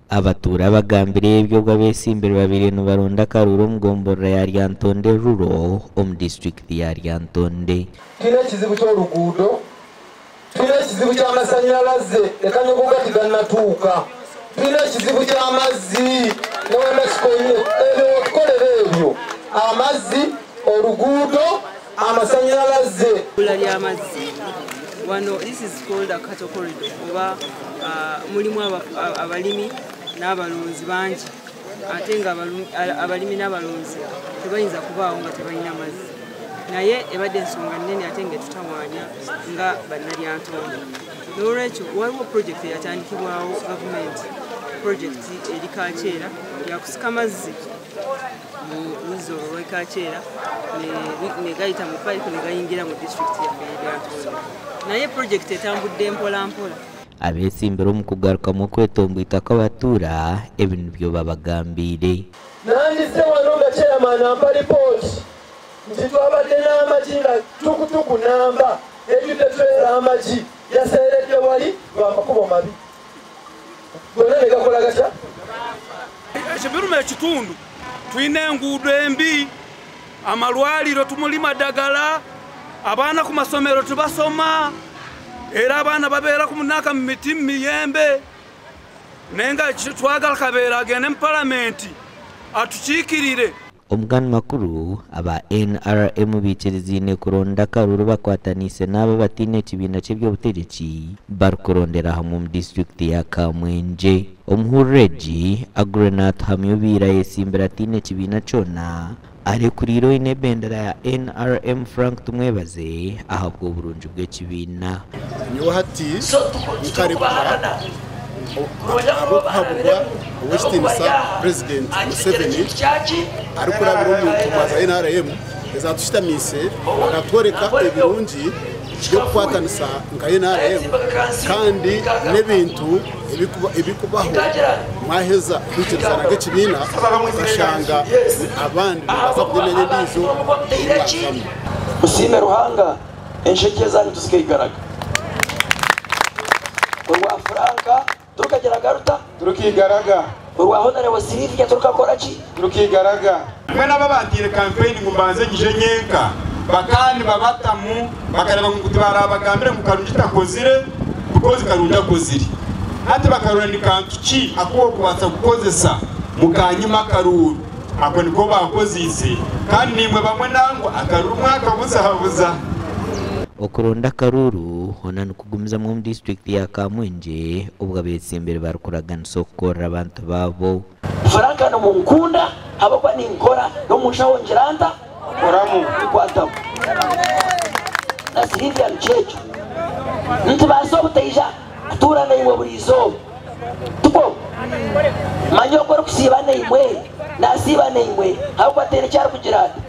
Abatuura bagambire ebi obwo abetsimbire babaire nibaronda akaruuru omu gomborora ya Lyantonde Rural omu disiturikiti ya Lyantonde. Twine ekizibu ky'oruguudo, twine ekizibu ky'amasanyaraze reka nyowe tiganatuuka, twine ekizibu ky'amazzi ebyo otukorera ebyo amazzi, oruguudo, amasanyaraze. Ebbula ly'amazzi wano this is called a cattle corridor oba mulimu abalimi n'abalunzi bangi ate nga abalimi n'abalunzi tebayinza kubaawo nga tebalina mazzi naye ebadde ensonga nnene ate nga etutawaanya nga bannalyantonde n'olwekyo waliwo pulojekiti eyatandikibwawo gavumenti pulojekiti eri Kakyera yakusika mazzi mu luzzi olwo lw'e Kakyera ne gayita mu payipu ne gayingira mu disitulikiti yaffe ey'e Lyantonde naye pulojekiti etambudde mpola mpola. Abetsimbire omu kugarukamu okwetomboita kw'abatuura ebi nibyo babagambiire. Nandizze wano nga chairman ampa lipooti nti twabadde n'amagi nga tukutuku namba ejjudde trailer amagi yaseeredde wali lwa makubo mabi gonna ne gakola gatya? Ekibiruma ekitundu twine enguudo embi, amarwariro tumuri madagara, abaana ku masomero tibasoma, era abaana babeera nanka mu miti mu miyembe nenga twagala Kabeera agende mu paramenti atukiikirire. Omugani makuru, aba NRM baikiriziine kuronda akaruuru bakwataniise n'abo abataine ekibiina ky'eby'obutegyeki barikurondera hamwe omu disiturikiti ya Kamwengye. Omuhururu egi, Aggrey Natuhamya obaire ayetsimbire ataine kibiina kyona, arekuriire oine ebendera ya NRM Frank Tumwebaze ahabw'oburungi bw'ekibiina. Nyowe hati nkarekura ahabw'okuhaburwa Ow'ekitiinisa Purezidenti Museveni arikurabira omu ntumwa za NRM ezatushutamiise akatworeka ebirungi by'okukwatanisa nka NRM kandi n'ebintu ebirikubaho mwaheza kwikirizana nk'ekibiina okashanga abandi nibaza kurya emyanya endiijo ei mwazamu. Musiime Ruhanga enshekye zanyu tizikaigaraga. Orwa Frank turukagiraga ruta? Turukiigaraga. Orwa Honarebo Sylvia turukakora ki? Turukiigaraga. Mbwenu abo abaanteire kampeyini ngu mbanze nyije nyenka bakaba nibabatamu bakareeba ngu tibarabagambire ngu Karungi takozire because Karungi akozire. Hati bakarora ni kantu ki aku orikubaasa kukozesa mukanyima akaruuru. Ako niko baakozeise kandi naimwe bamwe nangwa akaruuru mwakabuzabuza. Okuronda akaruuru hoona nikugumizamu omu disiturikiti ya Kamwengye obwo abetsimbire barikuraganisa okukorera abantu baabo. Frank nimunkunda ahabw'okuba ninkora n'omu nshaho ngira nta? Koramu. Nkwatamu. Na Sylvia nikyo ekyo. Nitubaasa obutaija kutuura naimwe buri izooba. Tikwo? Manya ogu orikusiiba naimwe, naasiiba naimwe ahabw'okuba taine eki arikugira ata?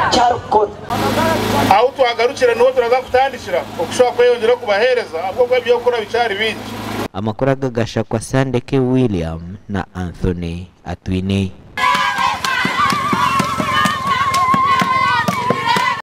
Eki arikukora. Ahu twagarukire niho turaza kutandikira okushuba kweyongyera okubaheereza ahabw'okuba eby'okukora bikyari bingi. Amakuru aga gashakwa Sandeke William na Anthony Atwine.